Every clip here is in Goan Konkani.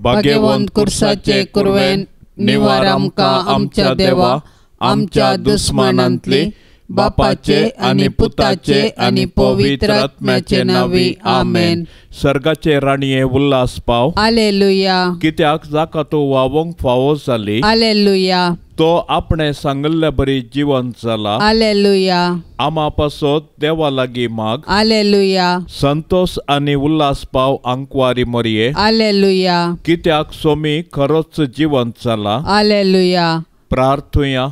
भाग्यवंत कुर्साचे कुरवेन निवार आमकां आमच्या देवा आमच्या दुस्मानांतली बापाचे आनी पुताचे आनी पवित्र आत्म्याचे नांवी आमेन. सर्गाचे राणये उल्हास पाव. हालेलुया. कित्याक जाका तूं वावोंक फावो जाली. हालेलुया. तो आपणे सांगिल्ले बरी जिवंत जाला. हालेलुया. आमा पासत देवा लागीं माग. हालेलुया. संतोष आनी उल्हास पाव आंकवारी मोरये. हालेलुया. कित्याक सोमी खरोच जिवंत जाला. हालेलुया. प्रार्थुया.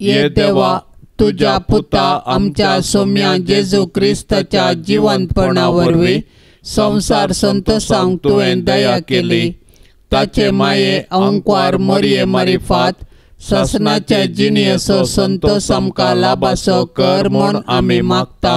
ये देवा तुज्या पुता आमच्या सोम्या जेजू क्रिस्ताच्या जिवंतपणा वरवीं संवसार संतोषांक तुवें दया केली. ताचे माये अंकवार मोरये मारिफात सासनाच्या जिणेचो संतोष आमकां लाभासो कर म्हूण आमी मागता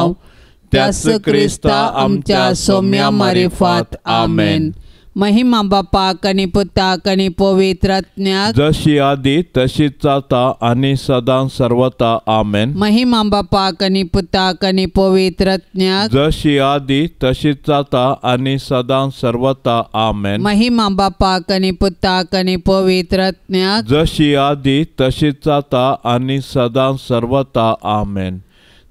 त्याच क्रिस्ता आमच्या सोम्या मारिफात. आमेन. महिमा बापाक आनी पुताक आनी पवित्र आत्म्याक, जशी आदी तशीच जाता आनी सदां सर्वता. आमेन. महिमा बापाक आनी पुताक आनी पवित्र आत्म्याक, जशी आदी तशीच जाता आनी सदां सर्वता. आमेन. महिमा बापाक आनी पुताक आनी पवित्र आत्म्याक, जशी आदी तशीच जाता आनी सदां सर्वता. आमेन.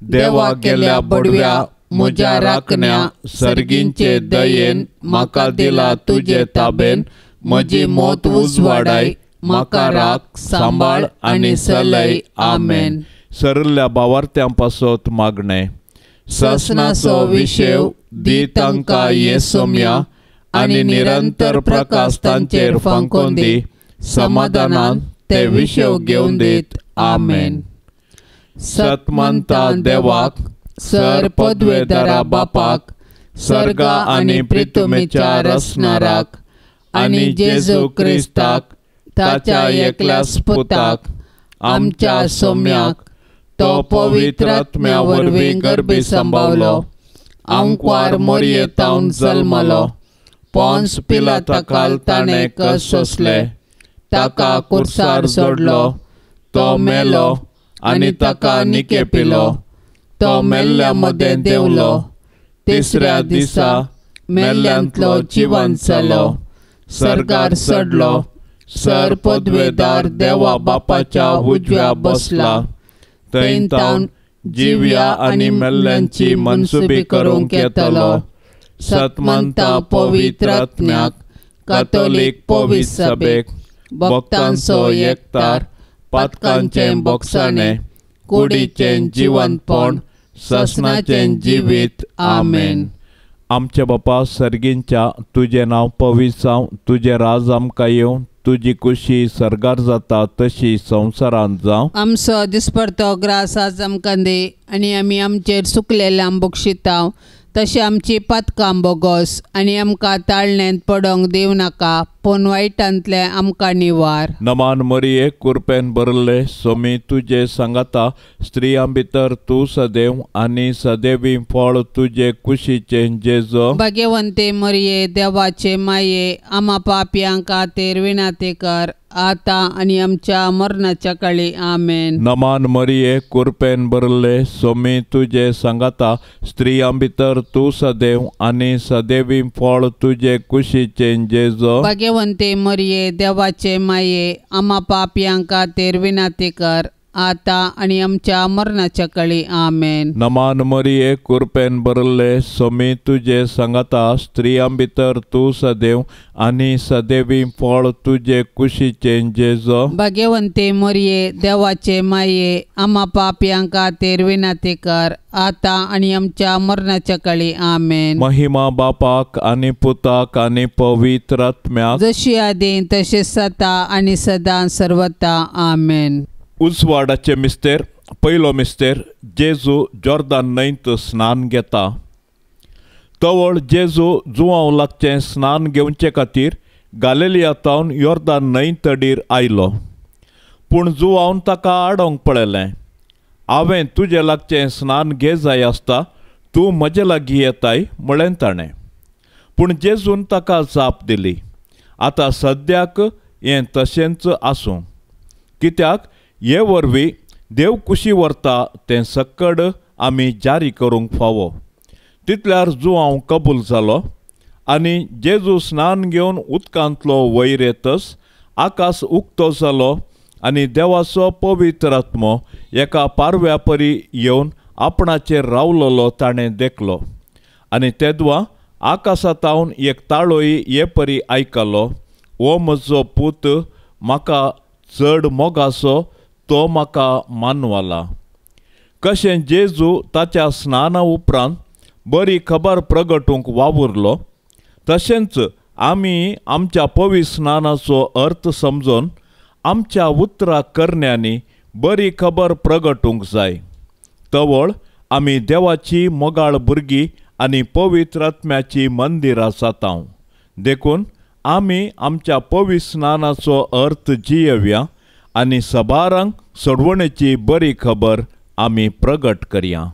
देवा गेल्या बडव्या म्हज्या राखण्या सर्गींचे दयेन म्हाका दिला तुजे ताबेन म्हजी मौत उजवाडाय म्हाका राख सांबाळ आनी चलय. आमेन. सरल्या बावार्थ्यां पासत मागणें. ससनाचो विशेव दी तांकां ये सोम्या आनी निरंतर प्रकाश तांचेर फांकोवन दी. समाधानान ते विशेव घेवन दीत. आमेन. सतमंता देवाक सर पदवेदारा बापाक सर्गा आनी प्रितुमेच्या रसनाराक आनी जेजू क्रिस्ताक ताच्या एकल्याच पुताक आमच्या सोम्याक तो पवित्र आत्म्या वरवीं गर्भी सांबावलो आंकवार मोरयेतावन जल्मलो पोन्स पिलाता ताणें कश्ट सोंसले ताका कुर्सार सोडलो तो मेलो आनी ताका निकेपिलो तो मेल्ल्या मदें देंवलो तिसऱ्या दिसा मेल्ल्यांतलो जिवंत जालो सर्गार चडलो सर पदवेदार देवा बापाच्या उजव्या बसला थंय तावन जिव्या आनी मेल्ल्यांची मनसुबी करूंक येतलो. सतमंता पवित्र आत्म्याक कातोलीक पवित्र सभेक भक्तांचो एकतार पातकांचें बोगसाणें कुडीचें जिवंतपण ससनाचें जिवीत. आमेन. आमच्या बापा सर्गींच्या तुजें नांव पवित्र जावं, तुजें राज आमकां येवं, तुजी कुशी सर्गार जाता तशी संवसारांत जावं. आमचो दिसपडतो ग्रास आज आमकां दी आनी आमी आमचेर सुकलेल्या बक्षितांव तशें आमची पातकां बोगोस आनी आमकां ताळण्यांत पडोंक दिवं नाका पूण वायटांतलें आमकां निवार. नमान मरिये कुरपेन भरले सोमी तुजे सांगाता स्त्रियां भितर तूं सदैव आनी सदैवी फळ तुजे कुशीचें जेजो. भाग्यवंते मरिये देवाचे माये आमा पापयां खातीर विनाती कर आतां आनी आमच्या मरणाच्या काळी. आमेन. नमान मरिये कुरपेन भरले सोमी तुजे सांगाता स्त्रियां भितर तूं सदैव आनी सदैवी फळ तुजे कुशीचें जेजो. भाग्यवंते मरिये देवाचे माये आमा पापयां खातीर विनाती कर आतां आनी आमच्या मरणाच्या काळी. आमेन. नमान मरिये कुरपेन भरले सोमी तुजे सांगाता स्त्रियां भितर तूं सदैव आनी सदैवी फळ तुजे कुशीचें जेजो. भाग्यवंते मरिये देवाचे माये आमा पापयां खातीर विनाती कर आतां आनी आमच्या मरणाच्या काळी. आमेन. महिमा बापाक आनी पुताक आनी पवित्र आत्म्याक, जशी आदी तशें जाता आनी सदां सर्वता. आमेन. उजवाडाचे मिस्तेर. पयलो मिस्तेर जेजू जॉर्दान न्हंयत स्नान घेता. तवळ जेजू जुवांव लागचें स्नान घेवचे खातीर गालेलिया तावन योर्दान न्हंय तडीर आयलो. पूण जुवावन ताका आडोवंक पळयलें, हांवें तुजे लागचें स्नान घे जाय आसता, तूं म्हजे लागीं येताय म्हळें ताणें. पूण जेजून ताका जाप दिली, आतां सद्याक हें तशेंच आसूं, कित्याक हे वरवीं देव कुशी व्हरता तें सक्कड आमी जारी करूंक फावो. तितल्यार जुवांव कबूल जालो आनी जेजू स्नान घेवन उदकांतलो वयर येतच आकाश उक्तो जालो आनी देवाचो पवित्र आत्मो एका पारव्या परी येवन आपणाचेर रावलोलो ताणें देखलो. आनी तेदवा आकाशातावन एक ताळोय हे परी आयकलो, ओ म्हजो पूत म्हाका चड मोगाचो, तो म्हाका मानवला. कशें जेजू ताच्या स्नाना उपरांत बरी खबर प्रगटूंक वावुरलो, तशेंच आमी आमच्या पवित्र स्नानाचो अर्थ समजून आमच्या उतरा करण्यांनी बरी खबर प्रगटूंक जाय. तवळ आमी देवाची मोगाळ भुरगीं आनी पवित्र आत्म्याची मंदिरां जाता. देखून आमी आमच्या पवित्र स्नानाचो अर्थ जियेवया आनी सबारांक सोडवणेची बरी खबर आमी प्रगट करया.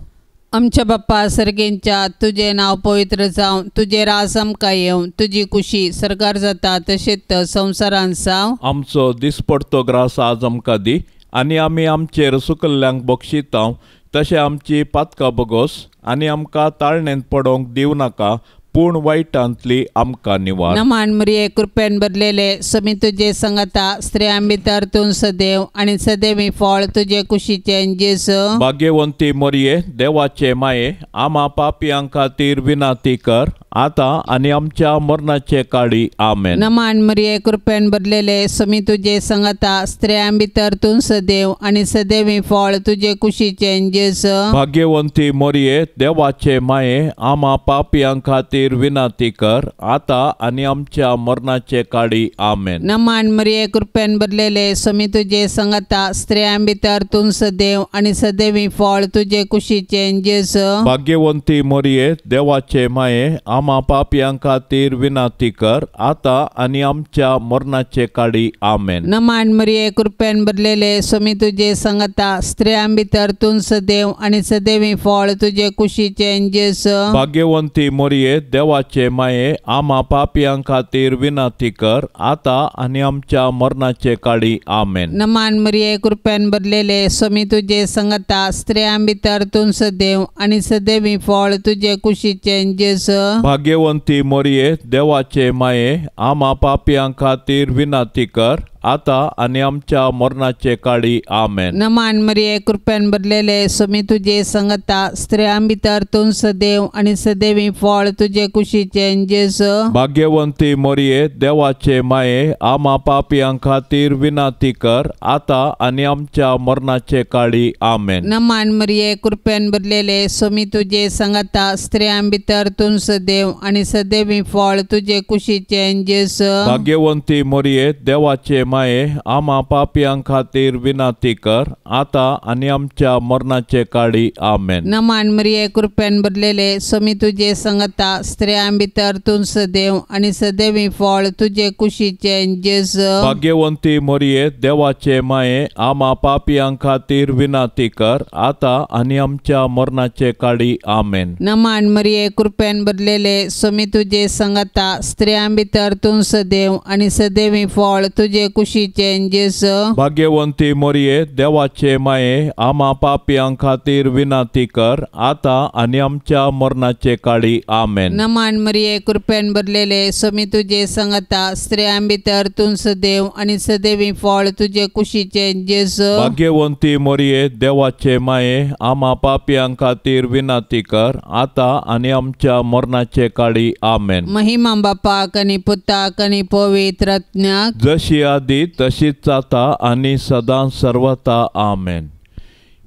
आमच्या बाप्पा सर्गेंच्या, तुजें नांव पवित्र जावं, तुजें राज आमकां येवं, तुजी कुशी सरकार जाता तशेंच संवसारांत जावं. आमचो दिसपडतो ग्रास आज आमकां दी आनी आमी आमचेर सुकल्ल्यांक बक्षितांव तशें आमची पातकां बगोस आनी आमकां ताळणेंत पडोवंक दिवं नाका, पूण वायटांतली आमकां निवार. नमान मरिये, कृपेन भरलेले, समी तुजे संगता, स्त्रियां भितर तूं सदैव आनी सदैवी फळ तुजे कुशीचें जेजू. भाग्यवंती मरिये, देवाचे माये, आमा पापयां खातीर विनाती कर, आतां आनी आमच्या मरणाचे काळी. आमेन. नमान मरिये, कृपेन भरलेले, समी तुजे संगता, स्त्रियां भितर तूं सदैव आनी सदैवी फळ तुजे कुशीचें जेजू. भाग्यवंती मरिये, देवाचे माये, आमा पापयां खातीर विनाती कर, आतां आनी आमच्या मरणाचे काळी. आमेन. नमान मरिये, कृपेन भरलेले, समी तुजे संगता, स्त्रियां भितर तूं सदैव आनी सदैवी फळ तुजे कुशीचें जेजू. भाग्यवंती मरिये, देवाचे माये, आमा पापयां खातीर विनाती कर, आतां आनी आमच्या मरणाचे काळी. आमेन. नमान मरिये, कृपेन भरलेले, समी तुजे संगता, स्त्रियां भितर तूं सदैव आनी सदैवी फळ तुजे कुशीचें जेजू. भाग्यवंती मरिये, देवाचे माये, आमा पापयां खातीर विनाती कर, आतां आनी आमच्या मरणाचे काळी. आमेन. नमान मरिये, कृपेन भरलेले, समी तुजे संगता, स्त्रियां भितर तूं सदैव आनी सदैवी फळ तुजे कुशीचें जेजू. भाग्यवंती मरिये, देवाचे माये, आमा पापयां खातीर विनाती कर, आतां आनी आमच्या मरणाचे काळी. आमेन. नमान मरिये, कृपेन भरलेले, समी तुजे संगता, स्त्रियां भितर तूं सदैव आनी सदैवी फळ तुजे कुशीचें जेजू. भाग्यवंती मरिये, देवाचे माये, आमा पापयां खातीर विनाती कर, आतां आनी आमच्या मरणाचे काळी. आमेन. नमान मरिये, कृपेन भरलेले, समी तुजे संगता, स्त्रियां भितर तूं सदैव आनी सदैवी फळ तुजे कुशीचें जेजू. भाग्यवंती मरिये, देवाचे माये, आमा पापयां खातीर विनाती कर, आतां आनी आमच्या मरणाचे काळी. आमेन. नमान मरिये, कृपेन भरलेले, समी तुजे संगता, स्त्रियां भितर तूं सदैव आनी सदैवी फळ तुजे कुशीचें जेजू. भाग्यवंती मरिये, देवाचे माये, आमा पापयां खातीर विनाती कर, आतां आनी आमच्या मरणाचे काळी. आमेन. नमान मरिये, कृपेन भरलेले, समी तुजे संगता, स्त्रियां भितर तूं सदैव आनी सदैवी फळ तुजे कुशीचें जेजू. भाग्यवंती मरिये, देवाचे माये, आमा पापयां खातीर विनाती कर, आतां आनी आमच्या मरणाचे काळी. आमेन. नमान मरिये, कृपेन भरलेले, समी तुजे संगता, स्त्रियां भितर तूं सदैव आनी सदैवी फळ तुजे कुशीचें जेजू. भाग्यवंती मरिये, देवाचे माये, आमा पापयां खातीर विनाती कर, आतां आनी आमच्या मरणाचे काळी. आमेन. महिमा बापाक आनी पुताक आनी पवित्र आत्म्याक, जशी आदी तशीच जाता आनी सदां सर्वता. आमेन.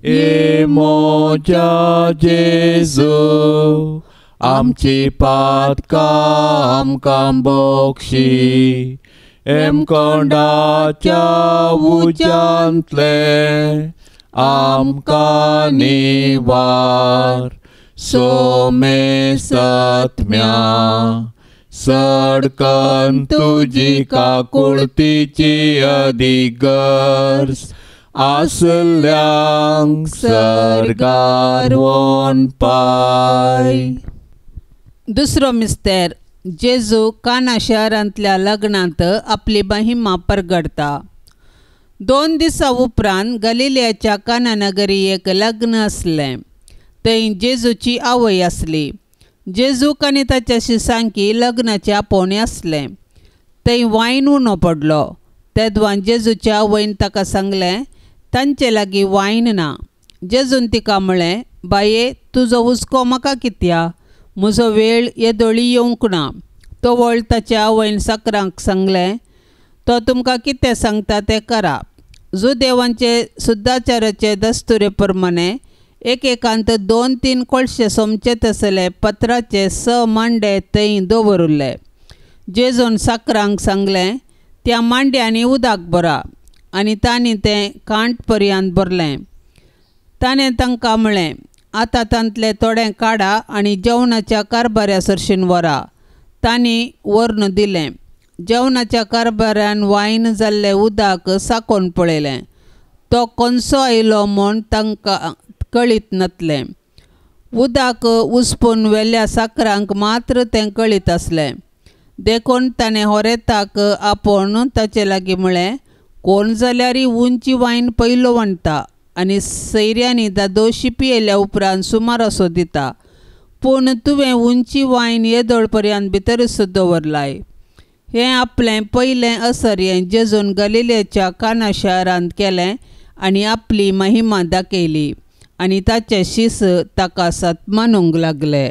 ए मोज्या जेजू, आमची पातकां आमकां बक्षी, एमकोंडाच्या उज्यांतले आमकां निवार, सोमेसत्म्या सडकन तुजी काकुळतीची अधिगर्ज आसल्यांक सर्गार वोन पाय. दुसरो मिस्तेर, जेजू काना शहरांतल्या लग्नांत आपली महिमा परगडता. 2 दिसां उपरांत गलिलियाच्या काना नगरी एक लग्न आसलें. थंय जेजूची आवय आसली. जेजूक आनी ताच्या शिसांकी लग्नाचें आपोवणें आसलें. थंय वायन उणो पडलो. तेदवान जेजूच्या आवयन ताका सांगलें, तांचे लागीं वायन ना. जेजून तिका म्हळें, बाये, तुजो हुस्को म्हाका कित्या? म्हजो वेळ येदोळी येवंक ना. तवळ ताच्या आवयन साकरांक सांगलें, तो तुमकां कितें सांगता तें करा. जुदेवांचे सुद्दाचाराचे दस्तुरे प्रमाणे एकेकांत 2-3 कोळशे सोमचे तसले पत्राचे 6 मांडे थंय दवरुल्ले. जेजून साकरांक सांगलें, त्या मांड्यांनी उदक भरा. आनी तांणी तें कांट पर्यंत भरलें. ताणें तांकां म्हळें, आतां तांतलें थोडें काडा आनी जेवणाच्या कारभाऱ्या सरशीन व्हरा. तांणी व्हरून दिलें. जेवणाच्या कारभाऱ्यान वायन जाल्लें उदक साकोवन पळयलें. तो कोनसो आयलो म्हूण तांकां कळीत नासलें. उदक उसपून वेल्या साकरांक मात्र तें कळीत आसलें. देखून ताणें होरेताक आपोवन ताचे लागीं म्हळें, कोण जाल्यार उंची वायन पयलो वणटा आनी सैऱ्यांनी दादोशी पियेल्या उपरांत सुमार असो दिता, पूण तुवें उंची वायन येदोळ पर्यंत भितरूच दवरलाय. हें आपलें पयलें असर्यें जेजून गलिलेच्या काना शारांत केलें आनी आपली महिमा दाखयली आनी ताचे शीस ताका सत्मानूंक लागले.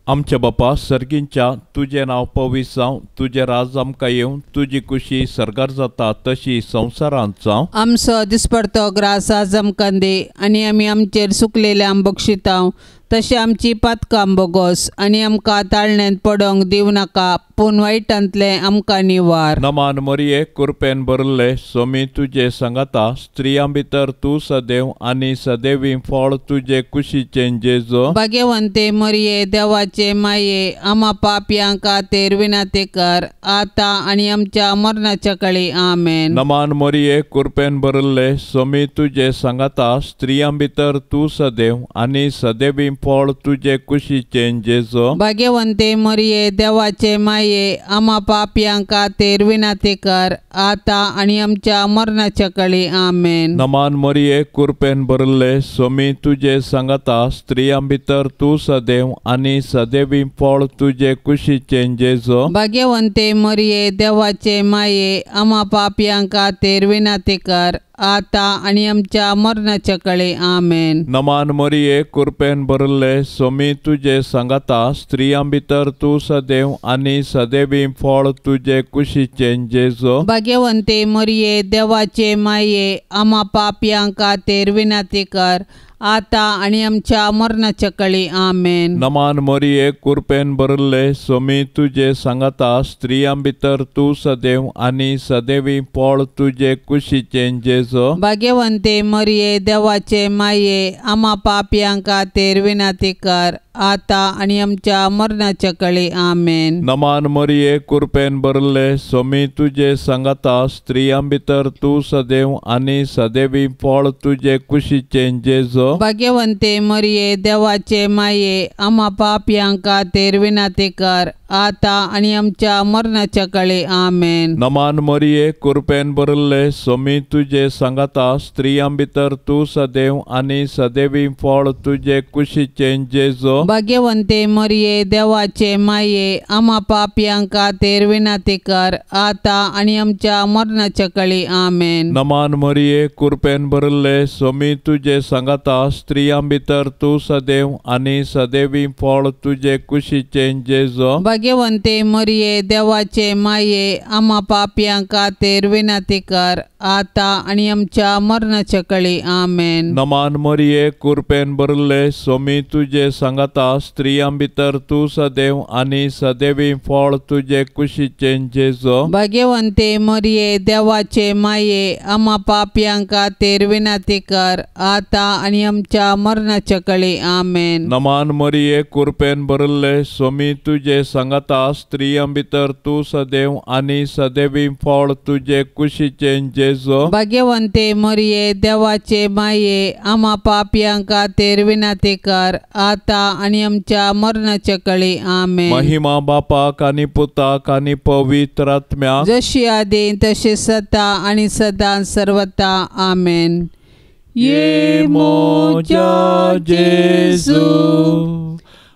आमच्या बापा सर्गींच्या, तुजें नांव पवित्र जावं, तुजें राज आमकां येवं, तुजी कुशी सर्गार जाता तशी संवसारांत जावं. आमचो दिसपडतो ग्रास आज आमकां दी आनी आमी आमचेर सुकलेल्या बक्षितांव तशें आमची पातकां बोगोस आनी आमकां ताळण्यांत पडोंक दिवं नाका, पूण वायटांतलें आमकां निवार. नमान मरिये, कुरपेन भरले, सोमी तुजे सांगाता, स्त्रियां भितर तूं सदैव आनी सदैवी फळ तुजे कुशीचें जेजो. भाग्यवंते मरिये, देवाचे माये, आमा पापयां खातीर विनंती कर आतां आनी आमच्या मरणाच्या काळी. आमेन. नमान मरिये, कुरपेन भरले, सोमी तुजे सांगाता, स्त्रियां भितर तूं सदैव आनी सदैवी फळ तुजे कुशीचें जेजो. भाग्यवंते मरिये, देवाचे माये, आमा पापयां खातीर विनंती कर आतां आनी आमच्या मरणाच्या काळी. आमेन. नमान मरिये, कुरपेन भरले, सोमी तुजे सांगाता, स्त्रियां भितर तूं सदैव आनी सदैवी फळ तुजे कुशीचें जेजो. भाग्यवंते मरिये, देवाचे माये, आमा पापयां खातीर विनंती कर आतां आनी आमच्या मरणाच्या काळी. आमेन. नमान मरिये, कुरपेन भरले, सोमी तुजे सांगाता, स्त्रियां भितर तूं सदैव आनी सदैवी फळ तुजे कुशीचें जेजो. भाग्यवंते मरिये, देवाचे माये, आमा पापयां खातीर विनंती कर आतां आनी आमच्या मरणाच्या काळी. आमेन. नमान मरिये, कुरपेन भरले, सोमी तुजे सांगाता, स्त्रियां भितर तूं सदैव आनी सदैवी फळ तुजे कुशीचें जेजो. भाग्यवंते मरिये, देवाचे माये, आमा पापयां खातीर विनंती कर आतां आनी आमच्या मरणाच्या काळी. आमेन. नमान मरिये, कुरपेन भरले, सोमी तुजे सांगाता, स्त्रियां भितर तूं सदैव आनी सदैवी फळ तुजे कुशीचें जेजो. भाग्यवंते मरिये, देवाचे माये, आमा पापयां खातीर विनंती कर आतां आनी आमच्या मरणाच्या काळी. आमेन. नमान मरिये, कुरपेन भरले, सोमी तुजे सांगाता, स्त्रियां भितर तूं सदैव आनी सदैवी फळ तुजे कुशीचें जेजो. भाग्यवंते मरिये, देवाचे माये, आमा पापयां खातीर विनंती कर आतां आनी आमच्या मरणाच्या काळी. आमेन. नमान मरिये, कुरपेन भरले, सोमी तुजे सांगाता, स्त्रियां भितर तूं सदैव आनी सदैवी फळ तुजे कुशीचें जेजो. भाग्यवंते मरिये, देवाचे माये, आमा पापयां खातीर विनंती कर आतां आनी आमच्या मरणाच्या काळी. आमेन. नमान मरिये, कुरपेन भरले, सोमी तुजे सांगाता, स्त्रियां भितर तूं सदैव आनी सदैवी फळ तुजे कुशीचें जेजो. भाग्यवंते मरिये, देवाचे माये, आमा पापयां खातीर विनंती कर आतां आनी आमच्या मरणाच्या काळी. आमेन. नमान मरिये, कुरपेन भरले, सोमी तुजे सांगाता, स्त्रियां भितर तूं सदैव आनी सदैवी फळ तुजे कुशीचें जेजो. भाग्यवंते मरिये, देवाचे माये, आमा पापयां खातीर विनंती कर आतां आनी आमच्या मरणाच्या काळी. आमेन. महिमा बापाक आनी पुताक आनी पवित्र आत्म्याक, जशी आदी तशी सदा आनी सदां सर्वता. आमेन. ये मोजा जेजू,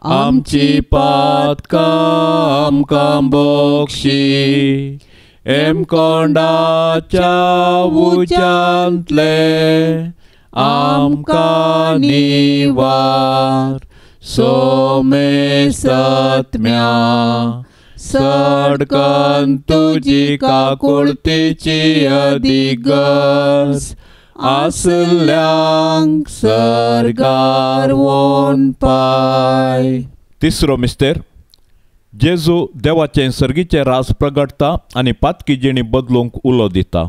आमची पातकां आमकां बक्षी हेमकोंडाच्या उज्यांतले आमकां निवार सोमेसत्म्या सडकन तुजी काकुळतीची अधिगर्ज आसल्यांक सर्गार वोन पाय. तिसरो मिस्तेर जेजू देवाचें सर्गीचें रास प्रगटता आनी पातकी जिणी बदलूंक उलो दिता.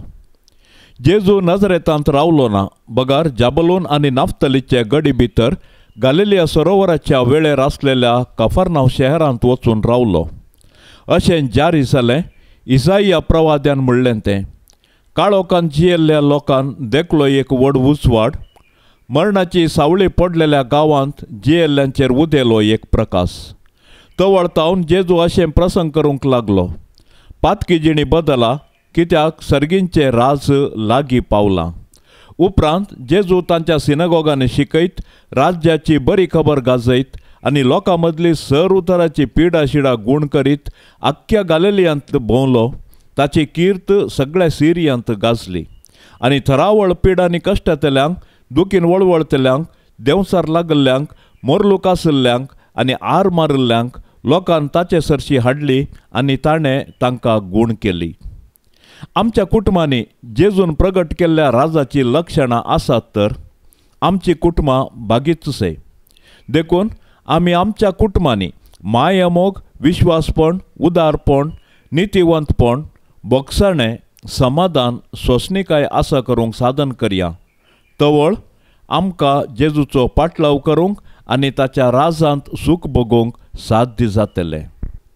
जेजू नजरेतांत रावलो ना बगर जाबलून आनी नाफ्तलीचे गडी भितर गालिलिया सरोवराच्या वेळेर आसलेल्या कफरनाव शहरांत वचून रावलो. अशें जारी जालें इसाईया प्रवाद्यान म्हणलें तें काळोखान जियेल्ल्या लोकान देखलो एक व्हड उजवाड मरणाची सावळी पडलेल्या गांवांत जियेल्ल्यांचेर उदेलो एक प्रकाश. तवळ तावन जेजू अशें प्रसंग करूंक लागलो पातकी जिणी बदला कित्याक सर्गींचें राज लागीं पावलां. उपरांत जेजू तांच्या सिनागोगांनी शिकयत राज्याची बरी खबर गाजयत आनी लोकां मदली सर उतराची पिडा शिडा गूण करीत आख्ख्या गालिलियांत भोंवलो. ताची कीर्त सगळ्या सिरियांत गाजली आनी थरावळ पिडांनी कश्टांतल्यांक दुखीन वळवळतल्यांक देंवसार लागल्ल्यांक मोरलूक आशिल्ल्यांक आनी आर मारिल्ल्यांक लोकान ताचे सरशी हाडली आनी ताणें तांकां गूण केली. आमच्या कुटुंबांनी जेजून प्रगट केल्ल्या राजाची लक्षणां आसात तर आमची कुटुंबां बागीचसे. देखून आमी आमच्या कुटुंबांनी मायामोग विश्वासपण उदारपण नितिवंतपण बोगसाणें समाधान सोंसणीकाय आसा करूंक साधन करया. तवळ आमकां जेजूचो पाटलाव करूंक आनी ताच्या राजांत सूख भोगूंक साध्य जातलें.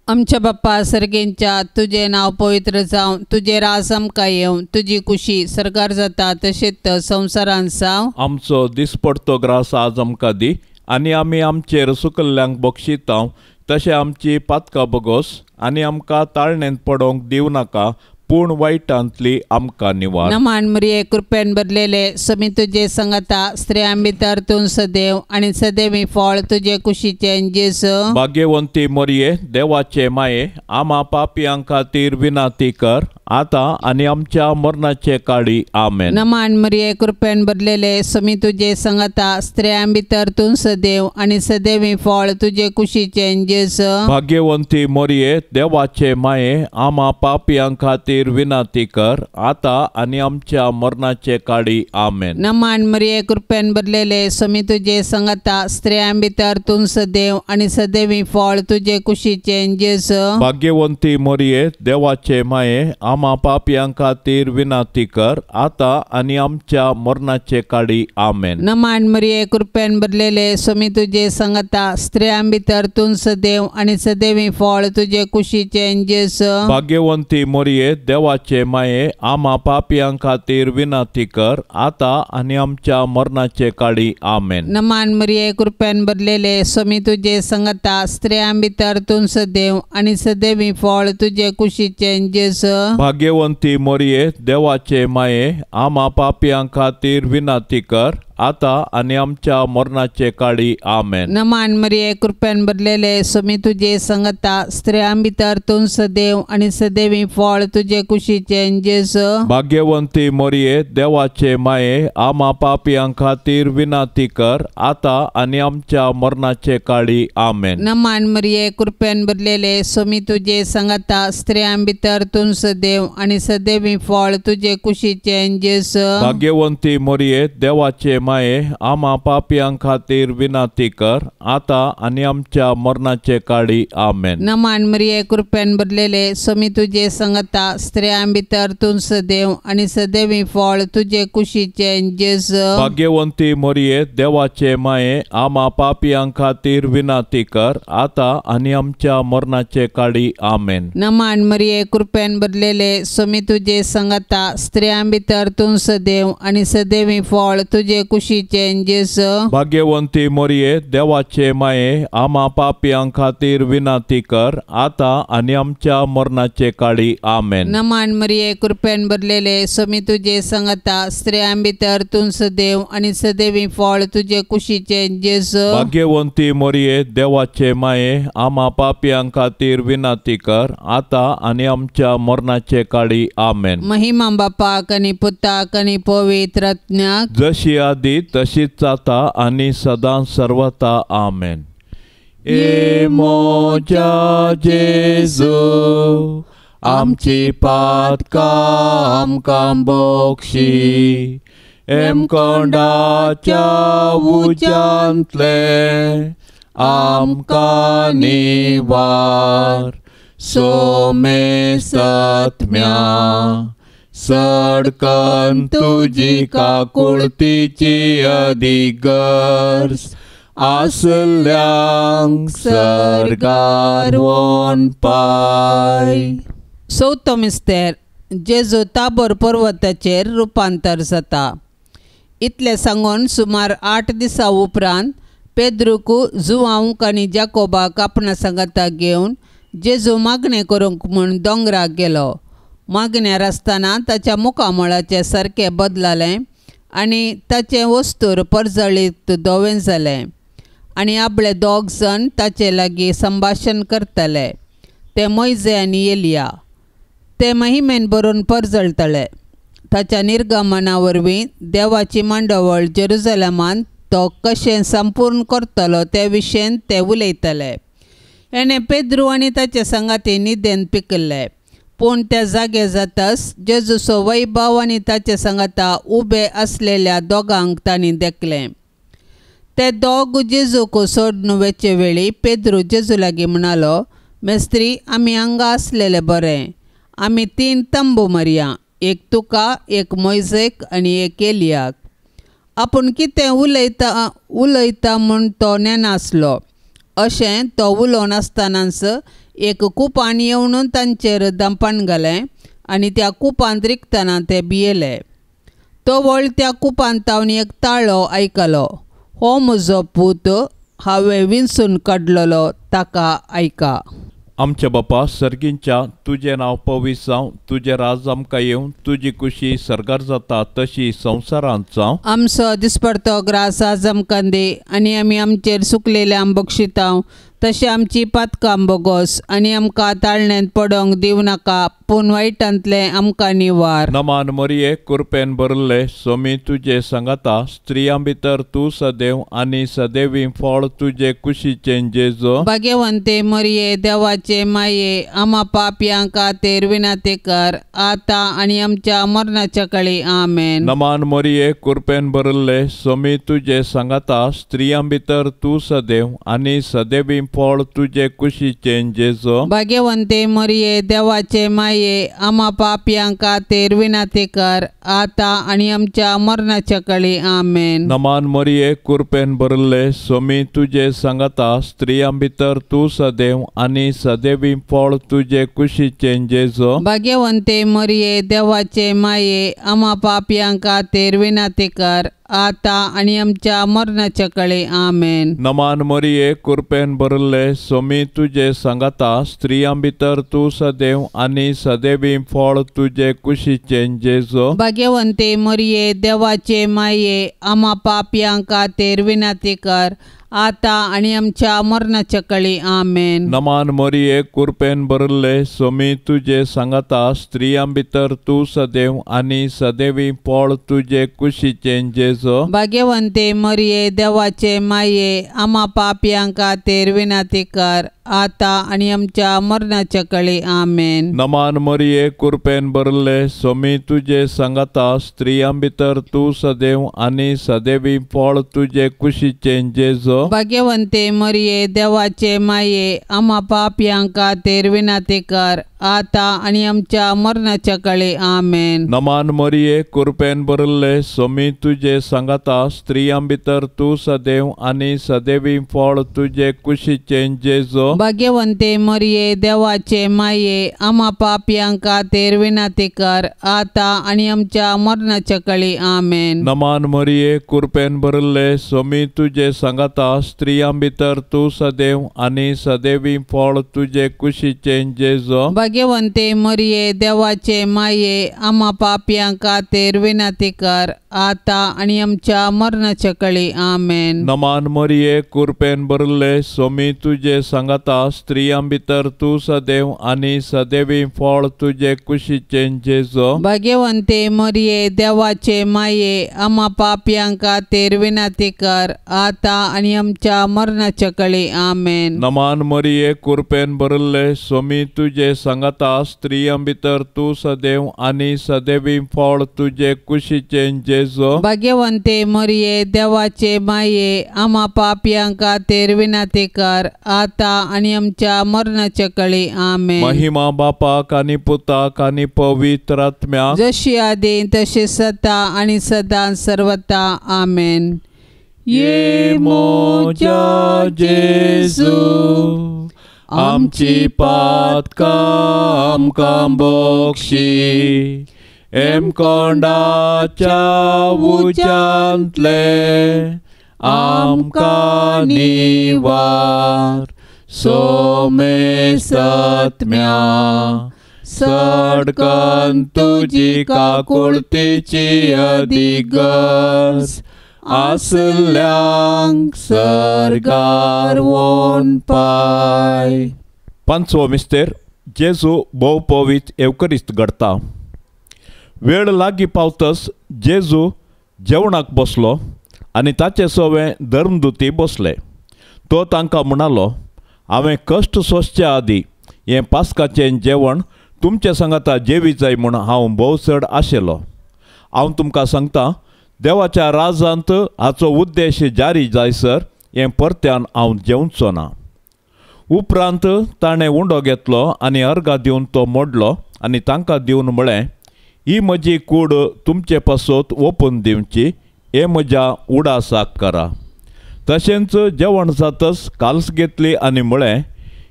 आमच्या बाप्पा सर्गेंच्या तुजें नांव पवित्र जावं तुजें राज आमकां येवं तुजी कुशी सर्गार जाता तशेंच संवसारांत जावं. आमचो दिसपडतो ग्रास आज आमकां दी आनी आमी आमचेर सुकल्ल्यांक बक्षितांव तशें आमची पातकां बगोस आनी आमकां ताळणेंत पडोवंक दिवं नाका पूण वायटांतली आमकां निवार. नमान मरिये कृपेन भरलेले समी तुजे संगता स्त्रियां भितर तूं सदैव आनी सदैवी फळ तुजे कुशीचें जेजू. भाग्यवंती मरिये देवाचे माये आमा पापयां खातीर विनाती कर आतां आनी आमच्या मरणाचे काळी. आमेन. नमान मरिये कृपेन भरलेले समी तुजे संगता स्त्रियां भितर तूं सदैव आनी सदैवी फळ तुजे कुशीचें जेजू. भाग्यवंती मरिये देवाचे माये आमा पापयां खातीर विनाती कर आतां आनी आमच्या मरणाचे काळी. आमेन. नमान मरिये कृपेन भरलेले समी तुजे संगता स्त्रियां भितर तूं सदैव आनी सदैवी फळ तुजे कुशीचें जेजू. भाग्यवंती मरिये देवाचे माये आमा पापयां खातीर विनाती कर आतां आनी आमच्या मरणाचे काळी. आमेन. नमान मरिये कृपेन भरलेले समी तुजे संगता स्त्रियां भितर तूं सदैव आनी सदैवी फळ तुजे कुशीचें जेजू. भाग्यवंती मरिये देवाचे माये आमा पापयां खातीर विनाती कर आतां आनी आमच्या मरणाचे काळी. आमेन. नमान मरिये कृपेन भरलेले समी तुजे संगता स्त्रियां भितर तूं सदैव आनी सदैवी फळ तुजे कुशीचें जेजू. भाग्यवंती मरिये देवाचे माये आमा पापयां खातीर विनाती कर आतां आनी आमच्या मरणाचे काळी. आमेन. नमान मरिये कृपेन भरलेले समी तुजे संगता स्त्रियां भितर तूं सदैव आनी सदैवी फळ तुजे कुशीचें जेजू. भाग्यवंती मरिये देवाचे माये आमा पापयां खातीर विनाती कर आतां आनी आमच्या मरणाचे काळी. आमेन. नमान मरिये कृपेन भरलेले समी तुजे संगता स्त्रियां भितर तूं सदैव आनी सदैवी फळ तुजे कुशीचें जेजू. भाग्यवंती मरिये देवाचे माये आमा पापयां खातीर विनाती कर आतां आनी आमच्या मरणाचे काळी. आमेन. नमान मरिये कृपेन भरलेले समी तुजे संगता स्त्रियां भितर तूं सदैव आनी सदैवी फळ तुजे कुशीचें जेजू. भाग्यवंती मरिये देवाचे माये आमा पापयां खातीर विनाती कर आतां आनी आमच्या मरणाचे काळी. आमेन. नमान मरिये कृपेन भरलेले समी तुजे संगता स्त्रियां भितर तूं सदैव आनी सदैवी फळ तुजे कुशीचें जेजू। भाग्यवंती मोरये देवाचे माये आमा पापयां खातीर विनंती कर आतां आनी आमच्या मरणाचे काळी आमेन। नमान मरिये कृपेन भरलेले स्वामी तुजे संगता स्त्रियां भितर तूं सदैव आनी सदैवी फळ तुजे कुशीचें जेजू। भाग्यवंती मोरये देवाचे माये आमा पापयां खातीर विनंती कर आतां आनी आमच्या मरणाचे काळी आमेन। महिमा बापाक आनी पुताक आनी पवित्र आत्म्याक जशी आदी तशीच जाता आनी सदां सर्वता आमेन। ए मोज्या जेजू आमची पातकां आमकां बक्षी एमकोंडाच्या उज्यांतले आमकां निवार सोमेसत्म्या सडकन तुजी काकुळतीची अधिगर्ज आसल्यांक सर्गार वोन पाय। चवथो मिस्तेर जेजू ताबोर पर्वताचेर रुपांतर जाता। इतलें सांगून सुमार 8 दिसां उपरांत पेद्रूक जुवांक आनी जाकोबाक आपणा सांगाता घेवन जेजू मागणें करूंक म्हूण दोंगराक गेलो। मागण्यार आसतना ताच्या मुखामळाचें सारकें बदललें आनी ताचें वस्तूर परजळीत धवें जालें आनी आपले दोग जाण ताचे लागीं संभाशण करताले ते मोयजे आनी एलिया। ते महिमेन भरून परजळटले। ताच्या निर्गमना वरवीं देवाची मांडावळ जेरुजलेमांत तो कशें संपूर्ण करतलो ते विशयन ते उलयताले। हेणें पेद्रू आनी ताचे सांगाती न्हिदेन पिकल्ले पूण त्या जागे जाताच जेजूचो वैभव आनी ताचे सांगाता उबे आसलेल्या दोगांक तांणी देखलें। ते दोग जेजूक सोडून वचचे वेळी पेद्रू जेजू लागीं म्हणालो, मेस्त्री आमी हांगा आसलेले बरें, आमी 3 तंबू मारया, एक तुका, एक मोयजेक आनी एक एलियाक। आपूण कितें उलयता उलयता म्हूण तो नेनासलो। अशें तो उलोवन आसतनाच एक कुपान येवन तांचेर दंपान घालें आनी त्या कुपांत रिगतना ते भियेले। तो वळ त्या कुपांत तावन एक ताळो आयकलो, हो म्हजो पूत हांवें विंचून काडलेलो, ताका आयका। आमच्या बापा सर्गींच्या तुजें नांव पवित्र जावं, तुजें राज आमकां येवं, तुजी कुशी सर्गार जाता तशी संवसारांत जावं। आमचो दिसपडतो ग्रास आज आमकां दी आनी आमी आमचेर सुकलेल्यांक बक्षितांव तशें आमची पातकां बोगोस आनी आमकां ताळण्यांत पडोंक दिवं नाका पूण वायटांतलें आमकां निवार। नमान मरिये कृपेन भरले स्वामी तुजे सांगाता स्त्रियां भितर तूं सदैव आनी सदैवी फळ तुजे कुशीचें जेजू। भाग्यवंते मरिये देवाचे माये आमा पापयां खातीर विनंती कर आतां आनी आमच्या मरणाच्या काळी आमेन। नमान मरिये कृपेन भरले स्वामी तुजे सांगाता स्त्रियां भितर तूं सदैव आनी सदैवी फळ तुजे कुशीचें जेजू। भाग्यवंते मरिये देवाचे माये आमा पापयां खातीर विनंती कर आतां आनी आमच्या मरणाच्या काळी आमेन। नमान मरिये कृपेन भरले स्वामी तुजे सांगाता स्त्रियां भितर तूं सदैव आनी सदैवी फळ तुजे कुशीचें जेजू। भाग्यवंते मरिये देवाचे माये आमा पापयां खातीर विनंती कर आतां आनी आमच्या मरणाच्या काळी आमेन। नमान मरिये कृपेन भरले स्वामी तुजे सांगाता स्त्रियां भितर तूं सदैव आनी सदैवी फळ तुजे कुशीचें जेजू। भाग्यवंते मरिये देवाचे माये आमा पापयां खातीर विनंती कर आतां आनी आमच्या मरणाच्या काळी आमेन। नमान मरिये कृपेन भरले स्वामी तुजे सांगाता स्त्रियां भितर तूं सदैव आनी सदैवी फळ तुजे कुशीचें जेजू। भाग्यवंते मरिये देवाचे माये आमा पापयां खातीर विनंती कर आतां आनी आमच्या मरणाच्या काळी आमेन। नमान मरिये कृपेन भरले स्वामी तुजे सांगाता स्त्रियां भितर तूं सदैव आनी सदैवी फळ तुजे कुशीचें जेजू। भाग्यवंते मरिये देवाचे माये आमा पापयां खातीर विनंती कर आतां आनी आमच्या मरणाच्या काळी. आमेन. नमान मरिये, कृपेन भरिल्ले, स्वामी तुजे सांगाता, स्त्रियां भितर तूं सदैव आनी सदैवी फळ तुजे कुशीचें जेजू. भाग्यवंते मरिये, देवाचे माये, आमा पापयां खातीर विनंती कर, आतां आनी आमच्या मरणाच्या काळी. आमेन. नमान मरिये, कृपेन भरिल्ले, स्वामी तुजे सांगाता, स्त्रियां भितर तूं सदैव आनी सदैवी फळ तुजे कुशीचें जेजू. भाग्यवंते मरिये, देवाचे माये, आमा पापयां खातीर विनंती कर, आतां आनी आमच्या मरणाच्या काळी. आमेन. नमान मरिये, कृपेन भरिल्ले, स्वामी तुजे सांगाता, स्त्रियां भितर तूं सदैव आनी सदैवी फळ तुजे कुशीचें जेजू. भाग्यवंते मरिये, देवाचे माये, आमा पापयां खातीर विनंती कर, आतां आनी आमच्या मरणाच्या काळी. आमेन. नमान मरिये, कृपेन भरिल्ले, स्वामी तुजे सांगाता, स्त्रियां भितर तूं सदैव आनी सदैवी फळ तुजे कुशीचें जेजू. भाग्यवंते मरिये, देवाचे माये, आमा पापयां खातीर विनंती कर, आतां आनी आमच्या मरणाच्या काळी. आमेन. महिमा बापाक आनी पुताक आनी पवित्र आत्म्याक, जशी आदी तशी सदा आनी सदां सर्वता. आमेन. ये म्हज्या जेजू, आमची पातकां आमकां बक्षी, हेमकोंडाच्या उज्यांतले आमकां निवार, सोमेसत्म्या सडकन तुजी काकुळतीची अधिगर्ज आसल्यांक सर्गार वोन पाय. पांचवो मिस्तेर, जेजू भोव पवित्र एवकरिस्त घडता. वेळ लागीं पावतच जेजू जेवणाक बसलो आनी ताचे सवे धर्मदुती बसले. तो तांकां म्हणालो, हांवें कश्ट सोंसचे आदीं हें पास्काचें जेवण तुमचे सांगाता जेवी जाय म्हूण हांव भोव चड आशिल्लो. हांव तुमकां सांगता, देवाच्या राजांत हाचो उद्देश जारी जायसर हें परत्यान हांव जेवचो ना. उपरांत ताणें उंडो घेतलो आनी अर्घा दिवन तो मोडलो आनी तांकां दिवन म्हळें, ही म्हजी कूड तुमचे पासत ओपून दिवची, हें म्हज्या उडासाक करा. तशेंच जेवण जातच काल्स घेतली आनी म्हळें,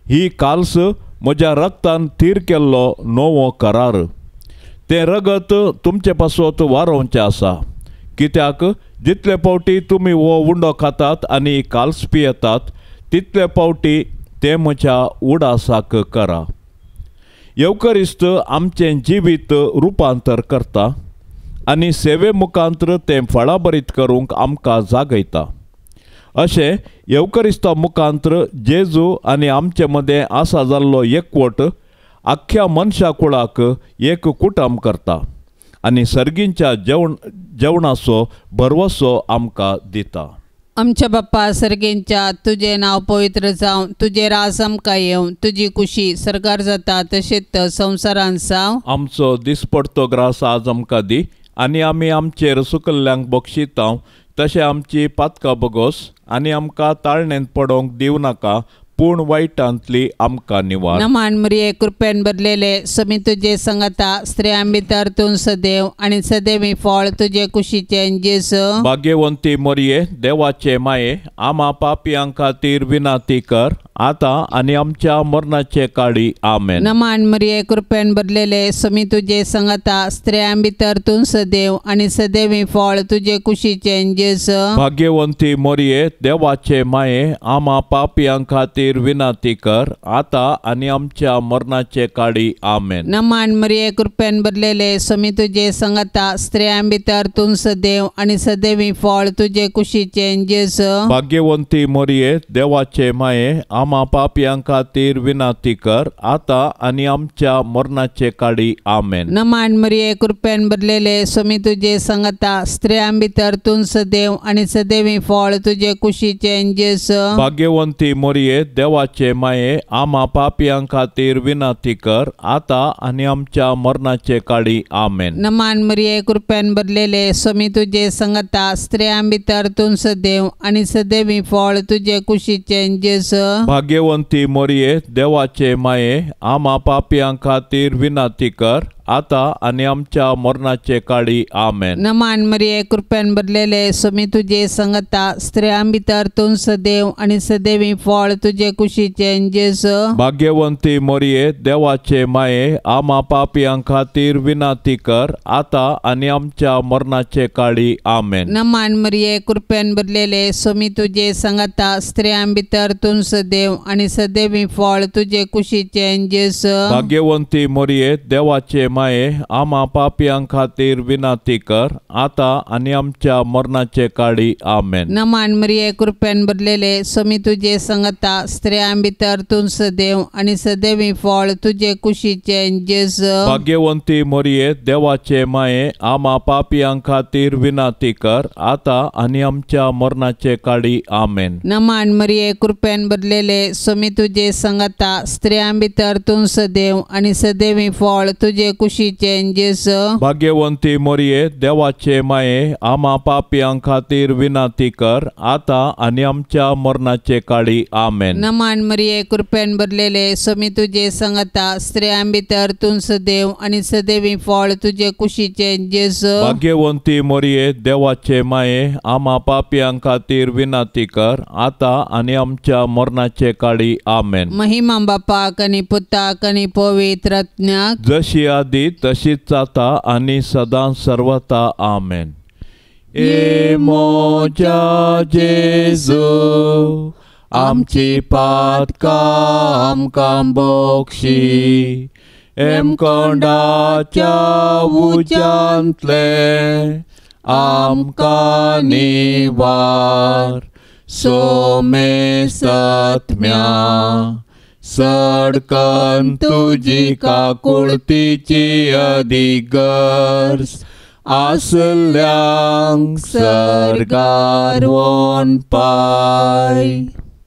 ही काल्स म्हज्या रक्तान थीर केल्लो नवो करार, तें रगत तुमचे पासत वारोवचें आसा. कित्याक जितले फावटी तुमी हो उंडो खातात आनी काल्स पियेतात तितले फावटी तें म्हज्या उडासाक करा. येवकरिस्त आमचें जिवीत रुपांतर करता आनी सेवे मुखांतर तें फळाभरीत करूंक आमकां जागयता. अशें येवकरिस्ता मुखांतर जेजू आनी आमचे मदें आसा जाल्लो एकवट आख्ख्या मनशा कुळाक एक कुटम करता आनी सर्गींच्या जेवणाचो भरवसो आमकां दिता. आमच्या बाप्पा सर्गेंच्या, तुजें नांव पवित्र जावं, तुजें राज आमकां येवं, तुजी कुशी सर्गार जाता तशेंच संवसारांत जावं. आमचो दिसपडतो ग्रास आज आमकां दी आनी आमी आमचेर सुकल्ल्यांक बक्षितां तशें आमची पातकां बगोस आनी आमकां ताळणेंत पडोवंक दिवं नाका, पूण वायटांतली आमकां निवार. नमान मरिये, कृपेन भरलेले, स्वामी तुजे संगता, स्त्रियां भितर तूं सदैव आनी सदैवी फळ तुजे कुशीचें जेजू. भाग्यवंती मरिये, देवाचे माये, आमा पापयां खातीर विनंती कर, आतां आनी आमच्या मरणाचे काळी. आमेन. नमान मरिये, कृपेन भरलेले, स्वामी तुजे संगता, स्त्रियां भितर तूं सदैव आनी सदैवी फळ तुजे कुशीचें जेजू. भाग्यवंती मरिये, देवाचे माये, आमा पापयां खातीर विनंती कर, आतां आनी आमच्या मरणाचे काळी. आमेन. नमान मरिये, कृपेन भरलेले, स्वामी तुजे संगता, स्त्रियां भितर तूं सदैव आनी सदैवी फळ तुजे कुशीचें जेजू. भाग्यवंती मरिये, देवाचे माये, आमा पापयां खातीर विनंती कर, आतां आनी आमच्या मरणाचे काळी. आमेन. नमान मरिये, कृपेन भरलेले, स्वामी तुजे संगता, स्त्रियां भितर तूं सदैव आनी सदैवी फळ तुजे कुशीचें जेजू. भाग्यवंती मरिये, देवाचे माये आमा पापयां खातीर विनंती कर आतां आनी आमच्या मरणाचे काळी आमेन. नमान मरिये कृपेन भरलेले स्वामी तुजे संगता स्त्रियां भितर तूं सदैव आनी सदैवी फळ तुजे कुशीचे जेजू. भाग्यवंती मरिये देवाचे माये आमा पापयां खातीर विनंती कर आतां आनी आमच्या मरणाचे काळी आमेन. नमान मरिये कृपेन भरलेले स्वामी तुजे संगता स्त्रियां भितर तूं सदैव आनी सदैवी फळ तुजे कुशीचे जेजू. भाग्यवंती मरिये देवाचे माये आमा पापयां खातीर विनंती कर आतां आनी आमच्या मरणाचे काळी आमेन. नमान मरिये कृपेन भरलेले स्वामी तुजे संगता स्त्रियां भितर तूं सदैव आनी सदैवी फळ तुजे कुशीचे जेजू. भाग्यवंती मरिये देवाचे माये आमा पापयां खातीर विनंती कर आतां आनी आमच्या मरणाचे काळी आमेन. नमान मरिये कृपेन भरलेले स्वामी तुजे संगता स्त्रियां भितर तूं सदैव आनी सदैवी फळ तुजे कुशीचे जेजू. भाग्यवंती मरिये देवाचे माये आमा पापयां खातीर विनंती कर आतां आनी आमच्या मरणाचे काळी आमेन. नमान मरिये कृपेन भरलेले स्वामी तुजे संगता स्त्रियां भितर तूं सदैव आनी सदैवी फळ तुजे कुशीचे जेजू. भाग्यवंती मरिये देवाचे माये आमा पापयां खातीर विनंती कर आतां आनी आमच्या मरणाचे काळी आमेन. नमान मरिये कृपेन भरलेले स्वामी तुजे संगता स्त्रियां भितर तूं सदैव आनी सदैवी फळ तुजे कुशीचे जेजू. भाग्यवंती मरिये देवाचे माये आमा पापयां खातीर विनंती कर आतां आनी आमच्या मरणाचे काळी आमेन. महिमा बापाक आनी पुताक आनी पवित्र आत्म्याक, जशी आदी तशीच जाता आनी सदां सर्वता आमेन. ए मोज्या जेजू आमची पातकां आमकां बक्षी एमकोंडाच्या उज्यांतले आमकां निवार सोमेसत्म्या सडकन तुजी काकुळतीची अधिगर्ज आसल्यांक सर्गार वोन पाय.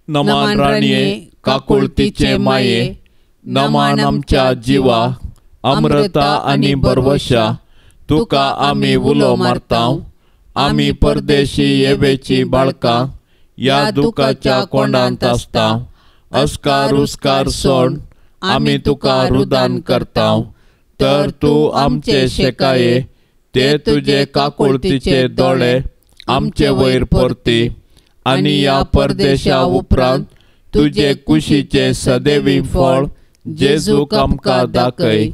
नमान राणये काकुळतीचे माये नमान आमच्या जिवा अमृता आनी बरवशा तुका आमी उलो मारता. आमी परदेशी येवेची बाळकां ह्या दुखाच्या कोंडांत आसता. अस्कार उस्कार सोड आमी तुका रुदान करता तर तूं आमचे शेकाये ते तुजे काकुळतीचे दोळे आमचे वयर परती आनी ह्या परदेशा उपरांत तुजे कुशीचे सदैवी फळ जेजूक आमकां दाखय.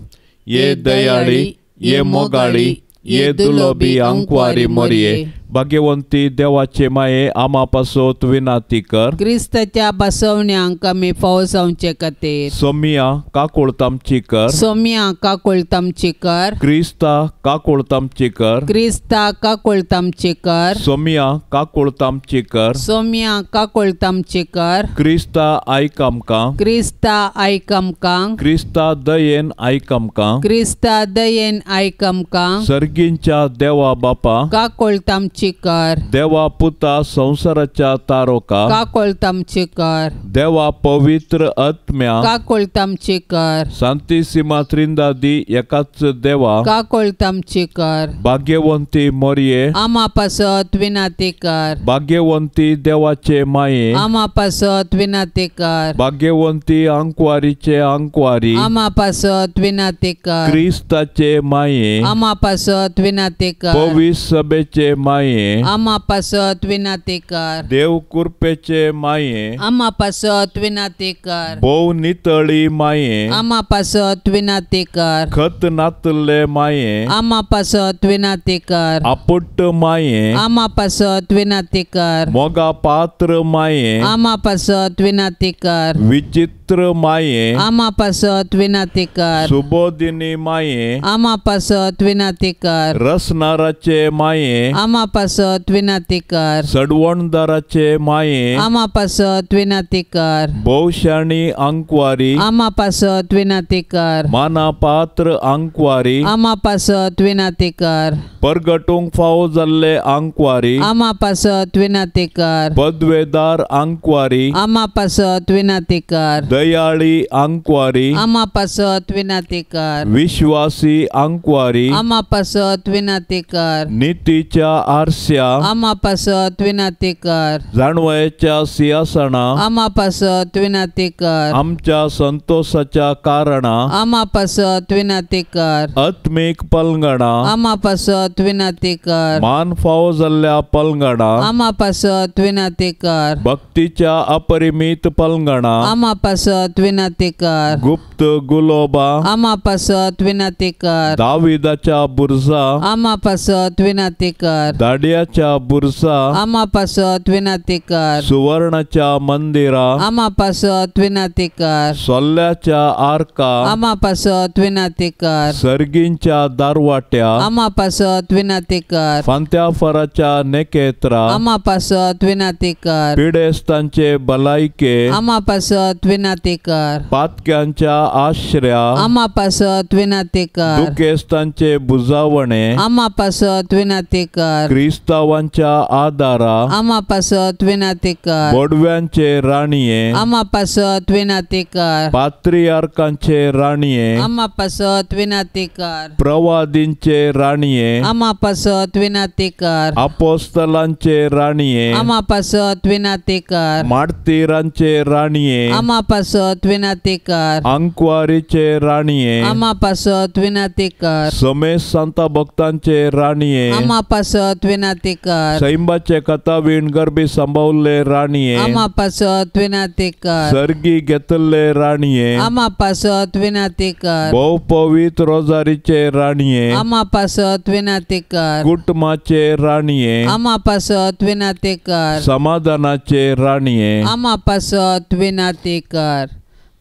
ये दयाळी ये मोगाळी ये दुलोबी अंकवारी मोरये. भाग्यवंती देवाचे माये आमा पासत विनंती कर. क्रिस्ताच्या बसवण्यांक आमी फाव जावचे खातीर. सोमिया काकुळतामची कर. सोमिया काकुळतामची कर. क्रिस्ता काकुळतामची कर. क्रिस्ता काकुळतामची कर. सोमिया काकुळतामची कर. सोमिया काकुळतामची कर. क्रिस्ता आयक आमकां. क्रिस्ता आयक आमकां. क्रिस्ता दयेन आयक आमकां. क्रिस्ता दयेन आयक आमकां. सर्गींच्या देवा बापा काकुळतामची कर. देवा पुता संवसाराच्या तारोका काकुळतामची कर. देवा पवित्र आत्म्या काकुळतामची कर. सांतिसिमा त्रिंदादी एकाच देवा काकुळतामची कर. भाग्यवंती मोरये आमा पासत विनंती कर. भाग्यवंती देवाचे माये आमा पासत विनंती कर. भाग्यवंती अंकवारीचे अंकवारी आमा पासत विनंती कर. क्रिस्ताचे माये आमा पासत विनंती कर. पवित्र सभेचे माये आमा पासत विनंती कर. देव कृपेचे माये आमा पासत विनंती कर. भोव नितळी माये आमा पासत विनंती कर. खत नातले माये आमा पासत विनंती कर. आपुट्ट माये आमा पासत विनंती कर. मोगा पात्र माये आमा पासत विनंती कर. विचित्र माये आमा पासत विनंती कर. सुबोधिनी माये आमा पासत विनंती कर. रसनाराचे माये आमा पासत विनाती कर। सडवणदाराचे माये आमा पासत विनाती कर। भोवशाणी आंकवारी आमा पासत विनाती कर। मानापात्र आंकवारी आमा पासत विनाती कर। परगटूंक फावो जाल्ले आंकवारी आमा पासत विनाती कर। पदवेदार आंकवारी आमा पासत विनाती कर। दयाळी आंकवारी आमा पासत विनाती कर। विश्वासी आंकवारी आमा पासत विनाती कर। नितीच्या आरस्या आमा पासत विनाती कर। जाणवयाच्या सिंहासना आमा पासत विनाती कर। आमच्या संतोषाच्या कारणा आमा पासत विनाती कर। आत्मीक पलंगणा आमा पासत विनाती कर। मान फावो जाल्ल्या पलंगणा आमा पासत विनाती कर। भक्तीच्या अपरिमित पलंगणा आमा पासत विनाती कर। गुप्त गुलोबा आमा पासत विनाती कर। दाविदाच्या बुरजा आमा पासत विनाती कर। दाडियाच्या बुरजा आमा पासत विनाती कर। सुवर्णाच्या मंदिरा आमा पासत विनाती कर। सोल्ल्याच्या आरका आमा पासत विनाती कर। सर्गींच्या दारवाट्या आमा पासत विनाती कर। फांत्याफराच्या नेकेत्रा आमा पासत विनाती कर। पिडेस्तांचे भलायके आमा पासत विनाती कर। पातक्यांच्या आश्र्या आमा पासत विनाती कर। दुखेस्तांचे बुजावणे आमा पासत विनाती कर। क्रिस्तावांच्या आदारा आमा पासत विनाती कर। बोडव्यांचे राणये आमा पासत विनाती कर। पात्रियार्कांचे राणये आमा पासत विनाती कर। प्रवादींचे राणये आमा पासत विनाती कर। अपोस्तलांचे राणये आमा पासत विनाती कर। मार्तीरांचे राणये आमा पासत विनाती कर। आंकवारीचे राणये आमा पासत विनाती कर। समेत सांता भक्तांचे राणये आमा पासत विनाती कर। सैंबाचे कथावीण गर्भी सांबावल्ले राणये आमा पासत विनाती कर। सर्गी घेतल्ले राणये आमा पासत विनाती कर। भोव पवित्र रोजारीचे राणये आमा पासत विनाती कर। कुटुंबाचे राणये आमा पासत विनाती कर। समाधानाचे राणये आमा पासत विनाती कर।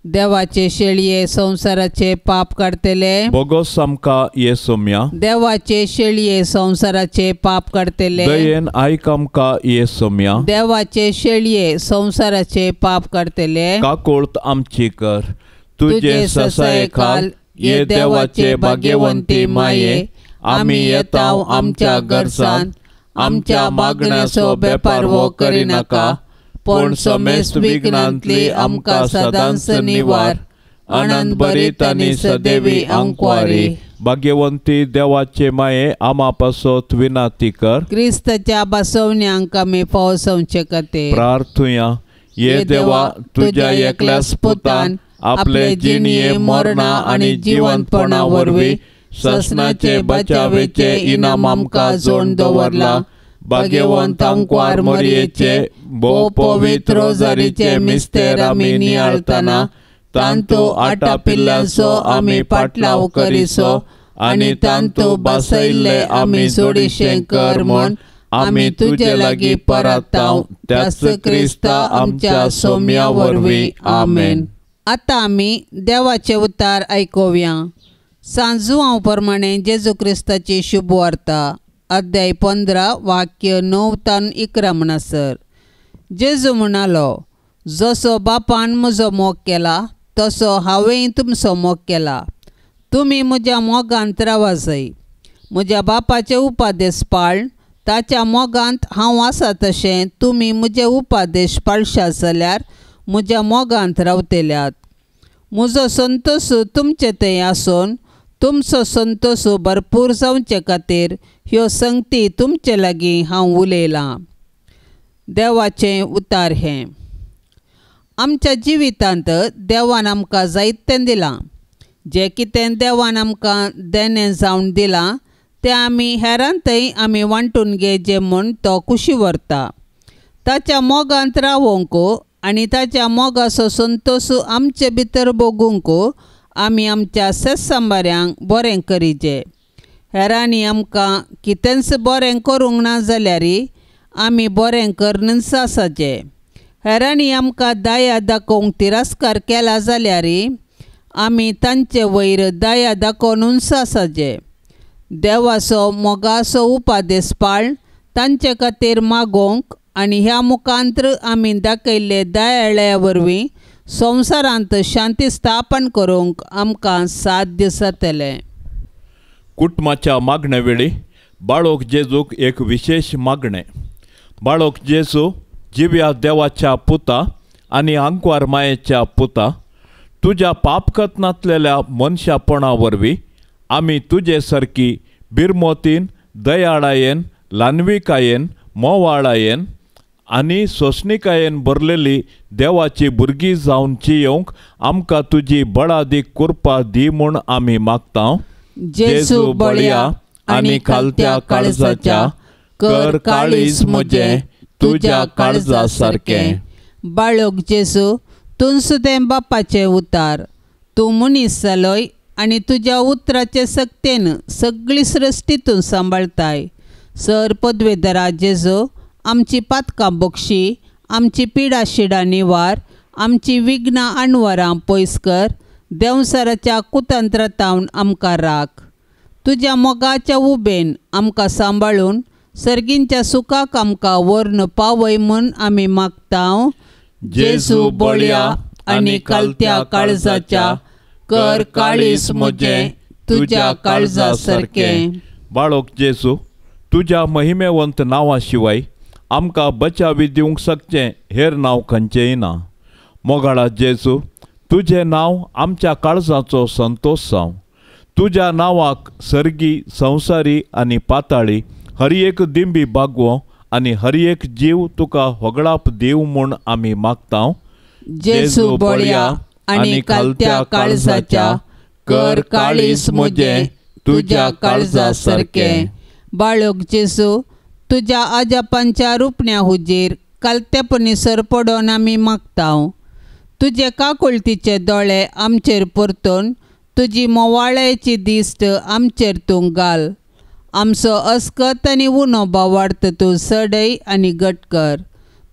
देवाचे शेळये संसाराचे पाप काडतले बोगोस आमकां ये सोम्या। देवाचे शेळये संसाराचे पाप काडतले दयेन आयक आमकां ये सोम्या। देवाचे शेळये संसाराचे पाप काडतले काकुळत आमची कर। तुजे ससाये खाल ये देवाचे भाग्यवंती माये आमी येताव आमच्या गरजान आमच्या मागण्याचो बेपारवो करिनाका पूण समेस्त विघ्नांतली आमकां सदांच निवार। आनंद भरीत आनी सदैवी आंकवारी भाग्यवंती देवाचे माये आमा पासत विनाती कर। क्रिस्ताच्या बसवण्यांक आमी पावसावचे खातीर प्रार्थुया। ये देवा तुज्या एकल्याच पुतान आपले जिणये मरणा आनी जिवंतपणा वरवीं ससनाचे बचावेचे इनाम आमकां जोडून दवरला। भाग्यवंत आंकवार मरयेचे भोव पवित्र रोजारीचे मिस्तेर आमी नियाळतना तांतू आटापिल्ल्यांचो आमी पाटलाव करिसो आनी तांतू बसयल्ले आमी जोडीशें कर म्हूण आमी तुजे लागीं परताव त्याच क्रिस्ता आमच्या सोम्या वरवीं आमेन। आतां आमी देवाचे उतार आयकुया। सांजुआंव प्रमाणे जेजू क्रिस्ताची शुभवार्ता अध्याय 15 वाक्य 9 तान 11 म्हणसर जेजू म्हणालो, जसो बापान म्हजो मोग केला तसो हांवेंय तुमचो मोग केला। तुमी म्हज्या मोगांत रावा जाय। म्हज्या बापाचे उपादेश पाळ ताच्या मोगांत हांव आसा तशें तुमी म्हजे उपादेश पाळशात जाल्यार म्हज्या मोगांत रावतल्यात। म्हजो संतोश तुमचे थंय आसून तुमचो संतोश भरपूर जावचे खातीर ह्यो संगती तुमचे लागीं हांव उलयलां। देवाचें उतार हें आमच्या जिवितांत देवान आमकां जायतें दिलां। जें कितें देवान आमकां देणें जावन दिलां तें आमी हेरांतय आमी वांटून घेवचें म्हूण तो खुशी व्हरता। ताच्या मोगांत रावोंक आनी ताच्या मोगाचो संतोश आमचे भितर भोगूंक आमी आमच्या सेस्संबाऱ्यांक बरें करीजे। हेरांनी आमकां कितेंच बरें करूंक ना जाल्यार आमी बरें करनच आसाचें। हेरांनी आमकां दया दाखोवंक तिरस्कार केला जाल्यार आमी तांचे वयर दया दाखोवनूच आसाचें। देवाचो मोगाचो उपादेश पाळ तांचे खातीर मागोवंक आनी ह्या मुखांत्र आमी दाखयल्ले दयाळ्या वरवीं संवसारांत शांती स्थापन करूंक आमकां साध्य जातलें. कुटुंबाच्या मागणे वेळी बाळोक जेजूक एक विशेश मागणें. बाळोक जेजू जिव्या देवाच्या पुता आनी आंकवार मायेच्या पुता, तुज्या पापकथनांतलेल्या मनशापणा वरवीं आमी तुजे सारकी बिरमोतीन, दयाळायेन, ल्हानविकायेन, मोवाळायेन आनी सोंसणिकायेन भरलेली देवाची भुरगीं जावन जियोवंक आमकां तुजी बळादीक कृपा दी म्हूण आमी मागता. जेजू बळया आनी खालत्या काळजाच्या, कर काळीज म्हजें तुज्या काळजा सारकें. बाळोक जेजू, तूं सुदें बापाचें उतार, तूं मनीस जालोय आनी तुज्या उतराचे सक्तेन सगळी सृश्टी तूं सांबाळताय. सर पदवेधरा जेजू, आमची पातकां बक्षी, आमची पिडा शिडां निवार, आमची विघ्नां अणवरां पयस कर, देंवसाराच्या कुतंत्रातावन आमकां राख. तुज्या मोगाच्या उबेन आमकां सांबाळून सर्गींच्या सुखाक आमकां व्हरून पावय म्हूण आमी मागता. जेजू बळया आनी खालत्या काळजाच्या, कर काळीज म्हजें तुज्या काळजा सारकें. बाळोक जेजू, तुज्या महिमेवंत नांवा शिवाय आमकां बचावी दिवंक शकचें हेर नांव खंयचेंय ना. मोगाळा जेजू, तुजें नांव आमच्या काळजाचो संतोश जावं. तुज्या नांवाक सर्गी, संवसारी आनी पाताळी हर एक दिंबी बागवो आनी हर एक जीव तुका होगळाप दिव म्हूण आमी मागता. जेजू बळया आनी खालत्या काळजाच्या, कर काळीज म्हजें तुज्या काळजा सारकें. बाळोक जेजू, तुज्या आजापांच्या रुपण्या हुजीर कालतेपणी सरपडोन आमी मागता. तुजे काकुळतीचे दोळे आमचेर परतून तुजी मोवाळ्याची दिश्ट आमचेर तूं घाल. आमचो अस्कत आनी उणो बावार्थ तूं सडय आनी घट कर.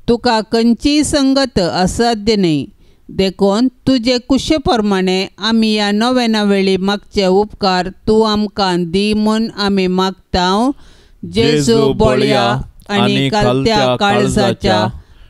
तुका खंयचीय संगत असाध्य न्हय, देखून तुजे कुशे प्रमाणे आमी ह्या नव्याना वेळी मागचे उपकार तूं आमकां दी म्हूण आमी मागता. जेजू बळया आनी खालत्या काळजाच्या,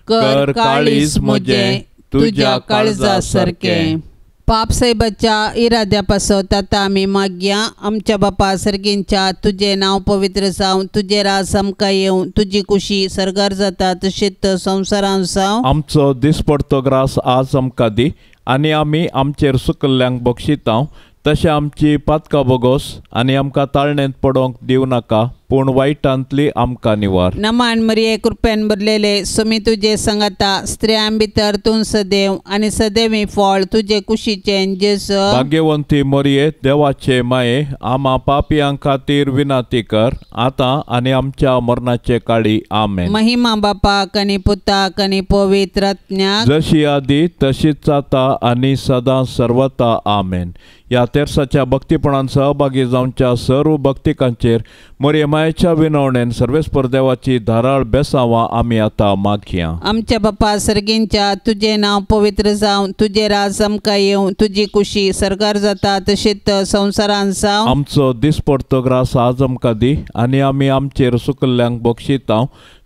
कर काळीज म्हजें तुज्या काळजा सारकें. पाप साहेबाच्या इराद्या पासत आतां आमी मागया. आमच्या बापा सर्गींच्या, तुजें नांव पवित्र जावं, तुजें राज आमकां येवं, तुजी कुशी सर्गार जाता तशीच संवसारांत जावं. आमचो दिसपडतो ग्रास आज आमकां दी आनी आमी आमचेर सुकल्ल्यांक बक्षिता तशें आमची पातकां बोगोस आनी आमकां ताळणेंत पडोवंक दिवं नाका, पूण वायटांतली आमकां निवार. नमान मरिये, कृपेन भरलेले, सुमी तुजे संगता, स्त्रियां भितर तूं सदैव आनी सदैवी फळ तुजे कुशीचें जेजू. भाग्यवंती मरिये, देवाचे माये, आमा पापयां खातीर विनंती कर आतां आनी आमच्या मरणाचे काळी. आमेन. महिमा बापाक आनी पुताक आनी पवित्र आत्म्याक, जशी आदी तशीच आतां आनी सदां सर्वता. आमेन. ह्या तेर्साच्या भक्तीपणान सहभागी जावच्या सर्व भक्तिकांचेर मरिये मायेच्या विनवणेन सर्वेस्पर देवाची धाराळ बेसावां आमी आतां मागया. आमच्या बापा सर्गींच्या, तुजें नांव पवित्र जावं, तुजें राज आमकां येवं, तुजी कुशी सर्गार जाता तशीच संवसारांत जावं. आमचो दिसपडतो ग्रास आज आमकां दी आनी आमी आमचेर सुकल्ल्यांक बक्षिता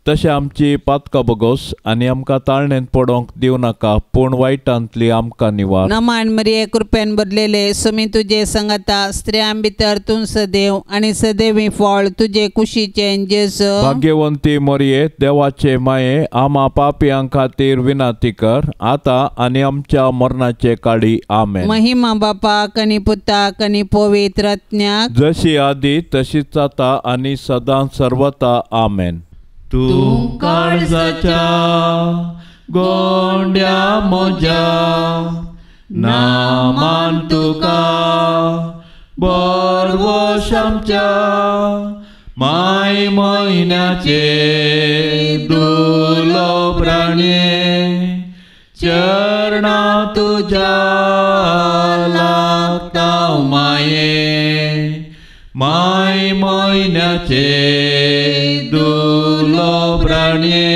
तशें आमची पातकां बोगोस आनी आमकां ताळणेंत पडोवंक दिवं नाका, पूण वायटांतली आमकां निवार. नमान मरिये, कृपेन भरलेले, सुमी तुजे संगता, स्त्रियां भितर तूं सदैव आनी सदैवी फळ तुजे कुशीचें जेजू. भाग्यवंती मरिये, देवाचे माये, आमा पापयां खातीर विनंती कर आतां आनी आमच्या मरणाचे काळी. आमेन. महिमा बापाक आनी पुताक आनी पवित्र आत्म्याक, जशी आदी तशीच आतां आनी सदां सर्वता. आमेन. तूं काळजाच्या गोंड्या म्हज्या नामान तुका बरवश आमच्या माय म्हयन्याचे दुलोब्राणे चरणा तुज्या लागता माये माय म्हयन्याचे दुलोब्राणे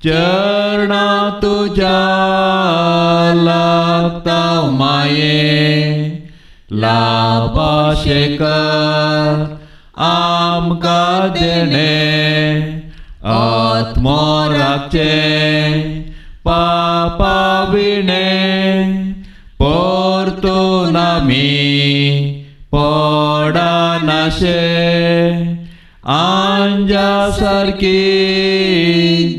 चरणा तुज्या लागता माये लाभाशेकर आमकां देणें आत्मो राखचें पापा विणें परतून आमी पडनाशे आंजा सारकी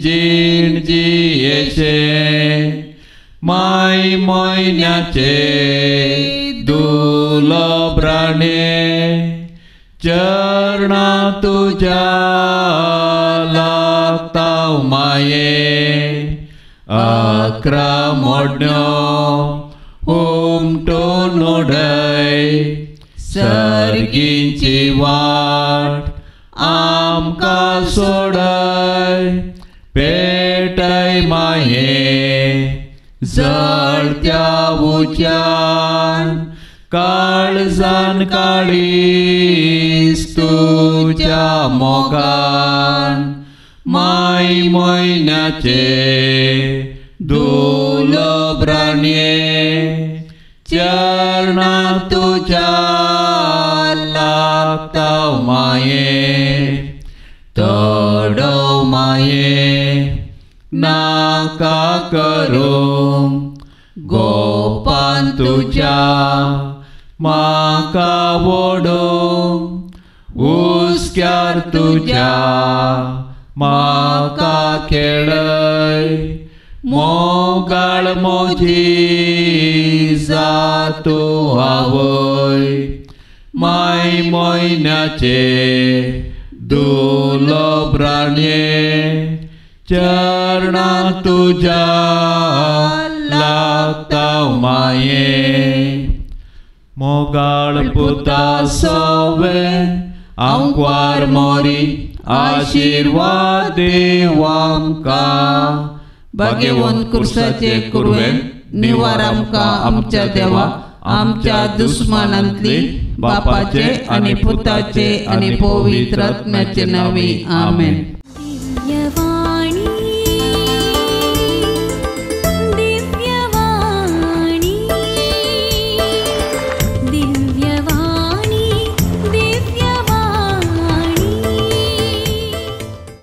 जीण जियेशे माय म्हयन्याचे दुलब्राणे चरणा तुज्या लागता माये 11 मोडण्यो हुमटून उडय सर्गींची वाट आमकां सोडय पेटय माये जळत्या उज्यान काळजान काळीज तुज्या मोगान माय म्हयन्याचे दुलब्राणये चरणा तुज्या लागता माये तडव माये नाका करूं गोपान तुज्या म्हाका वोडूं हुस्क्यार तुज्या म्हाका खेळय मोगाळ मोजी जातू आवय माय म्हयन्याचे दुलब्राणये चरणा तुज्या लागता माये मोगाळ पुता सवे आंकवार मोरी आशिर्वाद देव आमकां भाग्यवंत कुर्साचे कुरवेन निवार आमकां आमच्या देवा आमच्या दुस्मानांतली बापाचे आनी पुताचे आनी पवित्र आत्म्याचे नांवी आमेन.